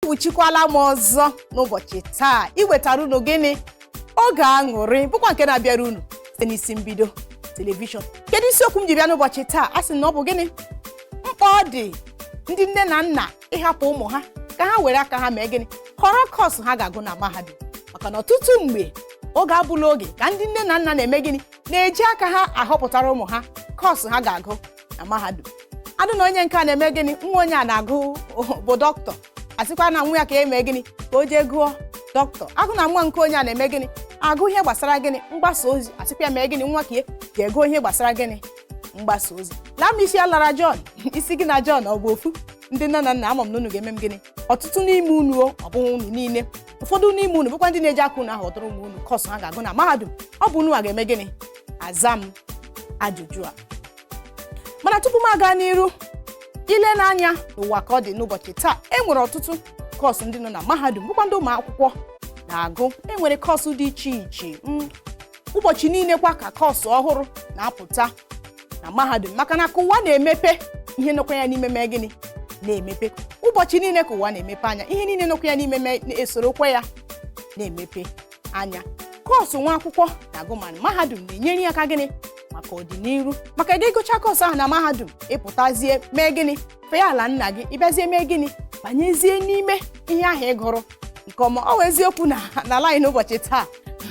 Awụchikwala m ọzọ n'ụbọchị taa iwetara unu gịnị? Oge Aṅụrị, bụkwa nke na-abịara unu site n'Isi Mbido Telivishọn. Kedu isiokwu m ji bịa n'ụbọchị taa? A sị na ọ bụ gịnị? Mkpa ọ dị ndị nne na nna ịhapụ ụmụ ha ka ha were aka ha mee gịnị? Họrọ course ha ga-agụ na mahadum. Maka na ọtụtụ mgbe, oge abụla oge ka ndị nne na nna na-eme gịnị? Na-eji aka ha ahọpụtara ụmụ ha course ha ga-agụ na mahadum. Adụ na onye nke a na-eme gịnị? Nwa onye a na-agụ bụ dọkịta, asịkwa na nwa ya ka e mee gịnị? Ka o jee gụọ dọkịta. Agụ na nwa nke onye a na-eme gịnị? Agụ ihe gbasara gịnị? Mgbasa ozi. Asịkwa ya mee gịnị? Nwa ka jee gụọ ihe gbasara gịnị? Mgbasa ozi. Laa m isi alara John, isi gị na John ọ bụ ofu? Ndị nne na nna, ama m na unu ga-eme m gịnị? Ọtụtụ n'ime unu, ọ bụghị unu niile, ụfọdụ n'ime unu bụkwa ndị na-eji aka unu ahọtụrụ ụmụ unu course ha ga-agụ na mahadum. Ọ bụ unu a ga-eme gịnị? Aza m ajụjụ a. Mana tupu m aga n'iru ile n'anya n'ụwa ka ọ dị n'ụbọchị taa, e nwere ọtụtụ course ndị nọ na mahadum, bụkwa ndị ụmụ akwụkwọ na-agụ. E nwere course dị iche iche. Ụbọchị niile kwa ka course ọhụrụ na-apụta na mahadum, maka na ka ụwa na-emepe, ihe nọkwa ya n'ime mee gịnị? Na-emepe. Ụbọchị niile ka ụwa na-emepe anya, ihe niile nọkwa ya n'ime na-esorokwa ya na-emepe anya. Course nwa akwụkwọ na-agụ ma mahadum na-enyere ya aka gịnị? Maka ọdịnihu. Maka gị gụchaa course ahụ na mahadum, ịpụtazie mee gịnị? Fee ala nna gị, ịbịazie mee gịnị? Banyezie n'ime ihe ahụ ị gụrụ nke ọma. Ọ bụ eziokwu na n'ala anyị n'ụbọchị taa,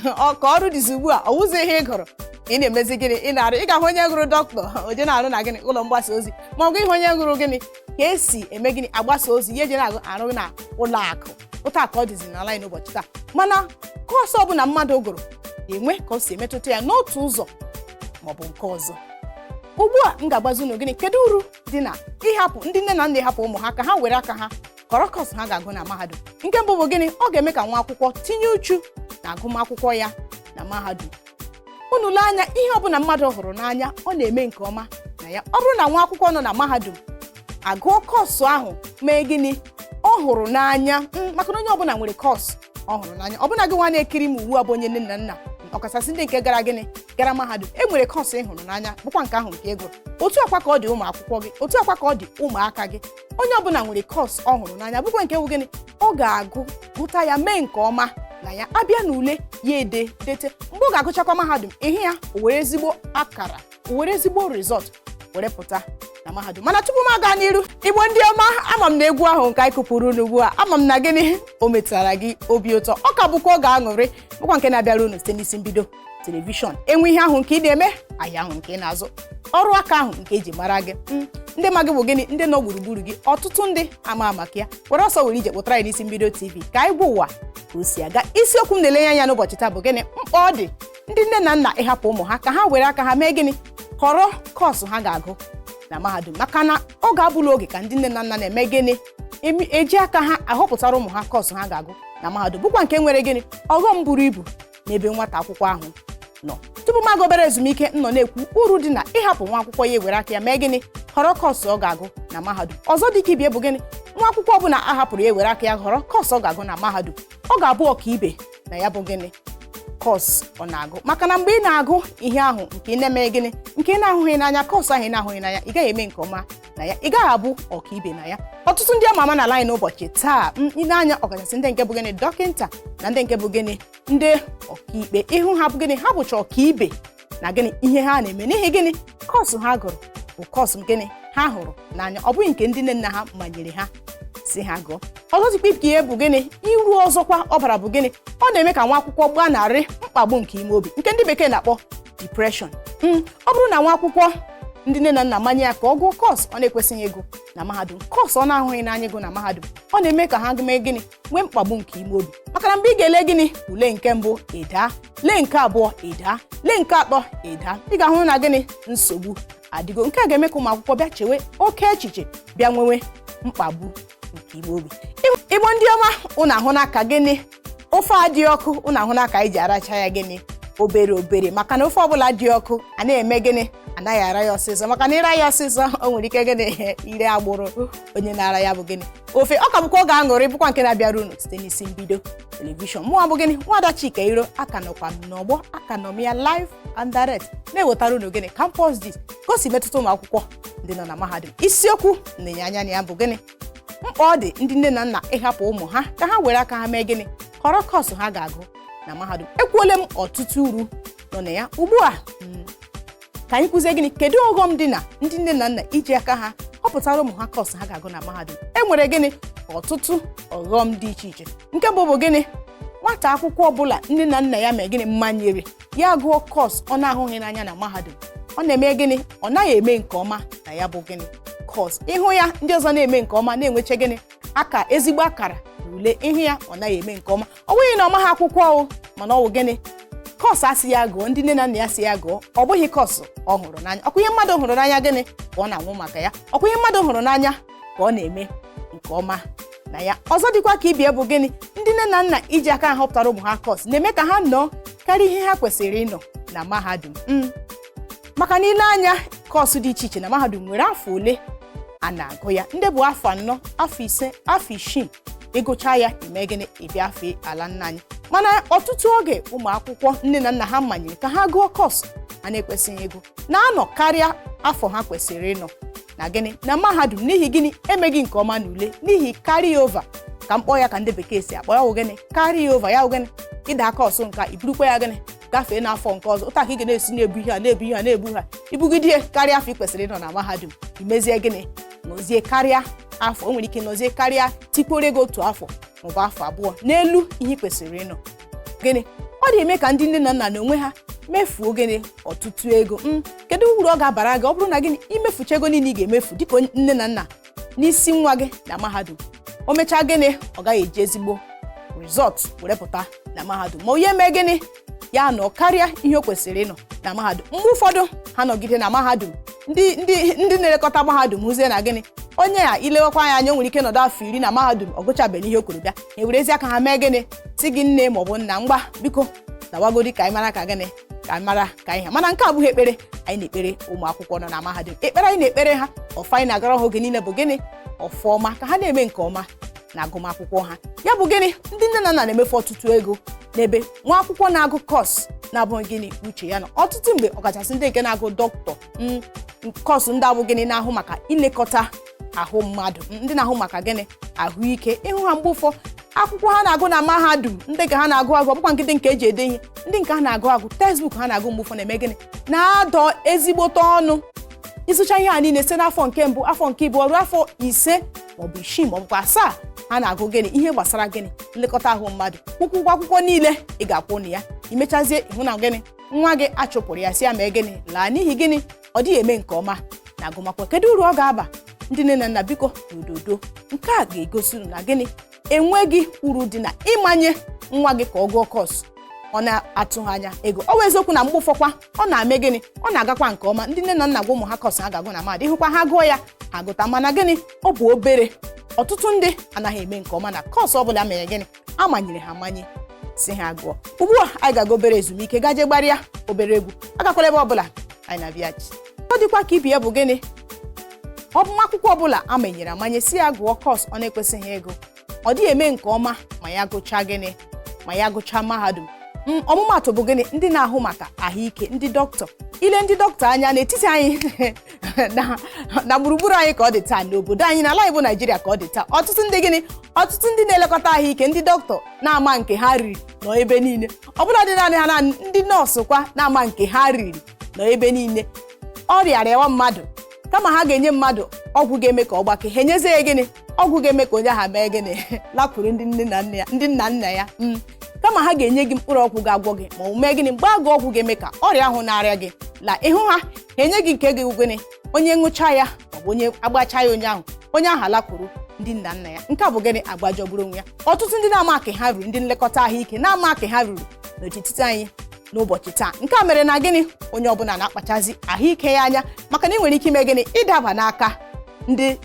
ọ ka ọrụ dịzi ugbu a, ọ wụzi ihe ị gụrụ ị na-emezi gịnị? Ị na-arụ. Ị ga-ahụ onye gụrụ dọkịta, oje na-arụ na gịnị? Ụlọ mgbasa ozi. Ma ọ bụ ihe onye gụrụ gịnị? Ka esi eme gịnị? Agbasa ozi, ihe eji na-arụ arụ na ụlọ akụ. Ụta ka ọ dịzi n'ala anyị n'ụbọchị taa. Mana course ọbụla mmadụ gụrụ ga-enwe ka ọ si emetụta ya n'otu ụzọ maọbụ nke ọzọ. Ugbu a, m ga-agbazi unu gịnị? Kedu uru dị na ịhapụ ndị nne na nna ịhapụ ụmụ ha ka ha were aka ha họrọ course ha ga-agụ na mahadum? Nke mbụ bụ gịnị? Ọ ga-eme ka nwa akwụkwọ tinye uchu na agụmakwụkwọ ya na mahadum. Unu lee anya, ihe ọbụla mmadụ hụrụ n'anya, ọ na-eme nke ọma na ya. Ọ bụrụ na nwa akwụkwọ nọ na mahadum agụọ course ahụ mee gịnị? Ọ hụrụ n'anya, maka na onye ọbụla nwere course ọ hụrụ n'anya. Ọbụna gị nwa na-ekiri m ugbu a bụ onye nne na nna, ọkachasị ndị nke gara gịnị? Gara mahadum, e nwere course ị hụrụ n'anya, bụkwa nke ahụ nke ego. Otu akwa ka ọ dị ụmụ akwụkwọ gị, otu akwa ka ọ dị ụmụaka gị. Onye ọbụla nwere course ọ hụrụ n'anya, bụkwa nke bụ gịnị? Ọ ga-agụ, gụta ya, mee nke ọma na ya. Abịa n'ule ya, ede dete. Mgbe ọ ga-agụchakwa mahadum, ịhụ ya o were ezigbo akara, o were ezigbo result were pụta na mahadum. Mana tupu m aga n'iru, Igbo ndị ọma, ama m na egwu ahụ nke anyị kụpụrụ unu ugbu a, ama m na gịnị? O metụtara gị obi ụtọ. Ọ ka bụkwa Oge Aṅụrị, bụkwa nke na-abịara unu site n'Isi Mbido Telivishọn. Enwe ihe ahụ nke ị na-eme, ahịa ahụ nke ị na-azụ, ọrụ aka ahụ nke eji mara gị, ndị ma gị bụ gịnị? Ndị nọ gburugburu gị, ọtụtụ ndị ama maka ya. Were ọsọ were ije kpụtara ya n'Isi Mbido TV ka anyị gwa ụwa ka o si aga. Isiokwu m na-elenye anya n'ụbọchị taa bụ gịnị? Mkpa ọ dị ndị nne na nna ịhapụ ụmụ ha ka ha were aka ha mee gịnị? Họrọ course ha ga-agụ na mahadum. Maka na ọ ga-abụla oge ka ndị nne na nna na-eme gịnị? Eji aka ha ahọpụtara ụmụ ha course ha ga-agụ na mahadum, bụkwa nke nwere gịnị? Ọghọm buru ibu n'ebe nwata akwụkwọ ahụ nọ. Tupu m aga obere ezumike, m nọ na-ekwu uru dị na ịhapụ nwa akwụkwọ ya ewere aka ya mee gịnị? Họrọ course ọ ga-agụ na mahadum. Ọzọ dị ka ibie bụ gịnị? Nwa akwụkwọ ọbụla a hapụrụ ya ewere aka ya họrọ course ọ ga-agụ na mahadum, ọ ga-abụ ọkaibe na ya bụ gịnị? Course ọ na-agụ. Maka na mgbe ị na-agụ ihe ahụ nke ị na-eme gịnị? Nke ị na-ahụghị n'anya, course ahụ ị na-ahụghị n'anya, ị gaghị eme nke ọma na ya, ị gaghị abụ ọkaibe na ya. Ọtụtụ ndị ama ama n'ala anyị n'ụbọchị taa, ị na-anya, ọkachasị ndị nke bụ gịnị? Dọkịnta na ndị nke bụ gịnị? Ndị ọkaikpe. Ịhụ ha bụ gịnị? Ha bụcha ọkaibe na gịnị? Ihe ha na-eme. N'ihi gịnị? Course ha gụrụ bụ course gịnị? Ha hụrụ n'anya, ọ bụghị nke ndị nne nna ha manyere ha si ha gụọ. Ọzọ dịkwa ka ihe bụ gịnị? Iru ọzọkwa ọ bara bụ gịnị? Ọ na-eme ka nwa akwụkwọ gbanarị mkpagbu nke ime obi, nke ndị bekee na-akpọ depression. Ọ bụrụ na nwa akwụkwọ, ndị nne na nna manye ya ka ọ gụọ course ọ na-ekwesịghị ịgụ na mahadum, course ọ na-ahụghị n'anya ịgụ na mahadum, ọ na-eme ka ha mee gịnị? Nwee mkpagbu nke ime obi. Maka na mgbe ị ga-ele gịnị? Ule nke mbụ ịdaa, lee nke abụọ ịdaa, lee nke atọ ịdaa, ị ga-ahụ na gịnị? Nsogbu adịgo. Nke a ga-eme ka ụmụ akwụkwọ bịa chewe oke echiche, bịa nwewe mkpagbu nke ime obi. Igbo ndị ọma, unu ahụ n'aka gịnị? Ofe a dị ọkụ, unu ahụ n'aka anyị ji aracha ya gịnị? Obere obere. Maka na ofe ọbụla dị ọkụ a na-eme gịnị? Anaghị ara ya ọsịsọ. Maka na ịra ya ọsịsọ, o nwere ike gịnị? Ire agbụrụ onye na-ara ya bụ gịnị? Ofe. Ọ ka bụkwa Oge Aṅụrị, bụkwa nke na-abịara unu site n'Isi Mbido Telivishọn. Mụnwa bụ gịnị? Nwada Chika Iro. Aka nọkwa m n'ọgbọ, aka nọ m ya live and direct na-ewetara unu gịnị? Campus Gist, ka o si metụta ụmụ akwụkwọ ndị nọ na mahadum. Isiokwu na-enye anya na ya bụ gịnị? Mkpa ọ dị ndị nne na nna ịhapụ ụmụ ha ka ha were aka ha mee gịnị? Họrọ kọọsụ ha ga-agụ na mahadum. Ekwuole m ọtụtụ uru nọ na ya. Ugbu a, ka anyị kwuzie gịnị? Kedu ọghọm dị na ndị nne na nna iji aka ha họpụtara ụmụ ha kọọsụ ha ga-agụ na mahadum? E nwere gịnị? Ọtụtụ ọghọm dị iche iche. Nke mbụ bụ gịnị? Nwata akwụkwọ ọbụla nne na nna ya mee gịnị? Manyere ya gụọ kọọsụ ọ na-ahụghị n'anya na mahadum, ọ na-eme gịnị? Ọ naghị eme nke ọma na ya bụ gịnị? Kọọsụ. Ịhụ ya, ndị ọzọ na-eme nke ọma, na-enwecha gịnị? Aka ezigbo akara na ule. Ịhụ ya, ọ naghị eme nke ọma. Ọ bụghị na ọ maghị akwụkwọ o, mana ọ wụ gịnị? Kọọsụ asị ya gụọ, ndị nne na nna ya si ya gụọ, ọ bụghị kọọsụ ọ hụrụ n'anya. Ọkwa ihe mmadụ hụrụ n'anya gịnị ka ọ na-anwụ maka ya? Ọkwa ihe mmadụ hụrụ n'anya ka ọ na-eme nke ọma na ya. Ọzọ dịkwa ka ibie bụ gịnị? Ndị nne na nna iji aka ha họpụtara ụmụ ha kọọsụ na-eme ka ha nọọ karịa ihe ha kwesịrị ịnọ na mahadum, maka na ile anya, kọọsụ dị iche iche na mahadum nwere afọ ole a na-agụ ya. Ndị bụ afọ 4, afọ 5, afọ 6. Ịgụcha ya, ime gịnị? Ịbịa fee ala nna anyị. Mana ọtụtụ oge, ụmụ akwụkwọ nne na nna ha manyere ka ha gụọ kọọsụ a na-ekwesịghị ịgụ na-anọ karịa afọ ha kwesịrị ịnọ na gịnị? Na mahadum. N'ihi gịnị? Emeghị nke ọma n'ule, n'ihi carry over, ka mkpọ ya ka ndị bekee si akpọ ya, wụ gịnị? Carry over. Ya wụ gịnị? Ịda kọọsụ nka, iburukwa ya gịnị? Gafee n'afọ nke ọzọ. Ụta ka ị ga na-esi na-ebu ihe a, na-ebu ihe a, na-ebu ha, ibugide karịa afọ ị kwesịrị ịnọ na mahadum. Imezie gịnị? Nọzie karịa afọ. O nwere ike nọzie karịa, tikwere gị otu afọ maọbụ afọ 2 n'elu ihe ị kwesịrị ịnọ. Gịnị ọ na-eme? Ka ndị nne na nna na onwe ha mefuo gịnị? Ọtụtụ ego. Kedu uru ọ ga-abara gị ọ bụrụ na gịnị? Imefucha ego niile ị ga-emefu dịka nne na nna n'isi nwa gị na mahadum, o mechaa gịnị? Ọ gaghị eji ezigbo result were pụta na mahadum, ma onye mee gịnị? Ya nọ karịa ihe o kwesịrị ịnọ na mahadum. Mgbe ụfọdụ ha nọgide na mahadum, ndị na-elekọta mahadum hụzie na gịnị? Onye a ilewekwa ya anya, o nwere ike nọdụ afọ 10 na mahadum, ọ gụchabeghị ihe o kwuru bịa. Ha ewerezi aka ha mee gịnị? Si gị, nne maọbụ nna, mgba, biko dawagodi ka anyị mara ka gịnị, ka anyị mara ka anyị ha. Mana nke a abụghị ekpere anyị na-ekpere ụmụ akwụkwọ nọ na mahadum. Ekpere anyị na-ekpere ha, ọfọ anyị na-agara ha oge niile bụ gịnị? Ọfọma, ka ha na-eme nke ọma na agụmakwụkwọ ha. Ya bụ gịnị? Ndị nne na nna na-emefu ọtụtụ ego n'ebe nwa akwụkwọ na-agụ kọọsụ na-abụghị gịnị? Uche ya nọ. Ọtụtụ mgbe, ọkachasị ndị nke na-agụ dọkịta, kọọsụ ndị abụ gịnị? Na-ahụ maka ilekọta ahụ mmadụ, ndị na-ahụ maka gịnị? Ahụike. Ịhụ ha, mgbe ụfọ akwụkwọ ha na-agụ na mahadum, ndị nke ha na-agụ agụ, ọbụkwa nkịtị nke eji ede ihe, ndị nke ha na-agụ agụ, textbook ha na-agụ, mgbe ụfọ na-eme gịnị? Na-adọ ezigbote ọnụ. Ịzụcha ihe a niile site n'afọ nke mbụ, afọ nke ịbụọ, ruo afọ 5 maọbụ 6 maọbụkwa 7, ha na-agụ gịnị? Ihe gbasara gịnị? Nlekọta ahụ mmadụ. Kwụkwọ ụgwọ akwụkwọ niile ị ga-akwụ na ya, imechazie, ịhụ na gịnị? Nwa gị achụpụrụ ya, si ya mee gịnị? Laa. N'ihi gịnị? Ọ dịghị eme nke ọma na agụmakwụkwọ. Kedu uru ọ ga-aba? Ndị nne na nna, biko n'udodo, nke a ga-egosi unu na gịnị? Enweghị uru dị na ịmanye nwa gị ka ọ gụọ kọọsụ ọ na-atụghị anya ego. Ọ bụ eziokwu na mgbe ụfọkwa ọ na-ame gịnị? Ọ na-agakwa nke ọma. Ndị nne na nna gwa ụmụ ha kọọsụ ha ga-agụ na mahadum, ịhụkwa ha gụọ ya, ha gụta. Mana gịnị? Ọ bụ obere. Ọtụtụ ndị anaghị eme nke ọma na kọọsụ ọ bụla mere gịnị? Amanyere ha amanye si ha gụọ. Ugbu a, anyị ga-aga obere ezumike, gaje gbarịa obere egwu. Agakwala ebe ọbụla, anyị na-abịachi. Ọ dịkwa ka ibi ya bụ gịnị? Ọmụma akwụkwọ ọbụla amanyere amanye si ya gụọ kọọsụ ọ na-ekwesịghị ịgụ, ọ dịghị eme nke ọma ma ya gụchaa gịnị? Ma ya gụchaa mahadum. Ọmụmatụ bụ gịnị? Ndị na-ahụ maka ahụike, ndị dọkịta. Ile ndị dọkịta anya n'etiti anyị na gburugburu anyị ka ọ dị taa, n'obodo anyị, n'ala anyị bụ Naijiria ka ọ dị taa, ọtụtụ ndị gịnị? Ọtụtụ ndị na-elekọta ahụike, ndị dọkịta na-ama nke ha riri nọ ebe niile. Ọbụla dị naanị ha na ndị nọọsụ kwa na-ama nke ha riri nọ ebe niile. Ọrịa rịawa mmadụ, kama ha ga-enye mmadụ ọgwụ ga-eme ka ọ gbake, ha enyezie ya gịnị? Ọgwụ ga-eme ka onye ahụ mee gịnị? Lakwuru ndị nne na nna ya, ndị nna nna ya. Kama ha ga-enye gị mkpụrụ ọgwụ ga-agwọ gị ma ọ mee gịnị? Mgbe agụ ọgwụ ga-eme ka ọrịa ahụ na-arịa gị la, ịhụ ha enye gị nke gị gịnị? Onye ṅụcha ya maọbụ onye agbacha ya, onye ahụ alakwuru ndị nna nna ya. Nke a bụ gịnị? Agbajọgburu onwe ya. Ọtụtụ ndị na-ama akị ha ruru, ndị nlekọta ahụike na-ama akị ha ruru n'etiti anyị n'ụbọchị taa. Nke a mere na gịnị? Onye ọbụla na-akpachazi ahụike ya anya, maka na ị nwere ike ime gịnị? Ịdaba n'aka ndị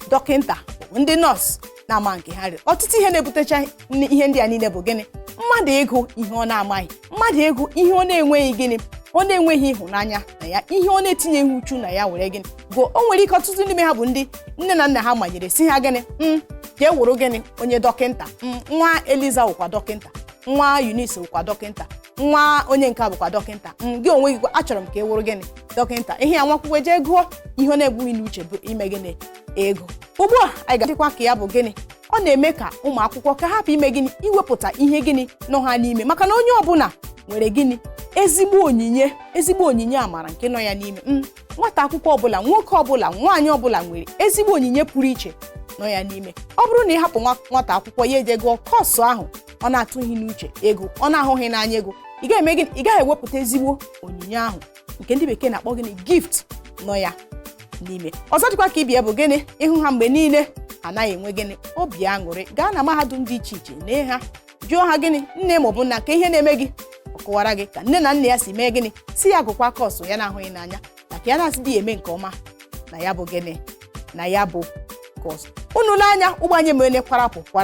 dọkịnta maọbụ ndị nọọsụ na-ama nke ha riri. Ọtụtụ ihe na-ebutecha ihe ndị a niile bụ gịnị? Mmadụ ịgụ ihe ọ na-amaghị, mmadụ ịgụ ihe ọ na-enweghị gịnị? Ọ na-enweghị ịhụnanya na ya, ihe ọ na-etinyeghị uchu na ya were gịnị? Gụọ. O nwere ike ọtụtụ n'ime ha bụ ndị nne na nna ha manyere si ha gịnị? Jee wụrụ gịnị? Onye dọkịnta. Nwa Eliza wụkwa dọkịnta, nwa Eunice wụkwa dọkịnta, nwa onye nke a bụkwa dọkịnta. Gị onwe gị kwa, achọrọ m ka ị wụrụ gịnị? Dọkịta ihe ya nwakwụkwọ jee gụọ ihe ọ na-ebughị n'uche bụ ime gịnị? Ego. Ugbu a anyị ga-adịkwa ka ya bụ gịnị? Ọ na-eme ka ụmụ akwụkwọ ka hapụ ime gịnị? Iwepụta ihe gịnị nọ ha n'ime, maka na onye ọbụla nwere gịnị? Ezigbo onyinye, ezigbo onyinye amara nke nọ ya n'ime. Nwata akwụkwọ ọbụla, nwoke ọbụla, nwaanyị ọbụla nwere ezigbo onyinye pụrụ iche nọ ya n'ime. Ọ bụrụ na ị hapụ nwata akwụkwọ ya eje gụọ course ahụ ọ na-atụghị n'uche ego, ọ na-ahụghị n'anya ego, ị gaghị eme gịnị? Ị gaghị ewepụta ezigbo onyinye ahụ nke ndị bekee na-akpọ gịnị? Gift nọ ya n'ime. Ọzọ dịkwa ka ibie bụ gịnị? Ịhụ ha mgbe niile, anaghị enwe gịnị? Obi aṅụrị. Gaa na mahadum dị iche iche, nee ha, jụọ ha gịnị? Nne maọbụ nna, ka ihe na-eme gị, ọ kọwara gị ka nne na nna ya si mee gịnị? Si ya gụkwa course ya na-ahụghị n'anya, maka ya na-asị di ya eme nke ọma na ya bụ gịnị? Na ya bụ course. Unu n'anya ụgbọ anyị mere kwarapụ kwara.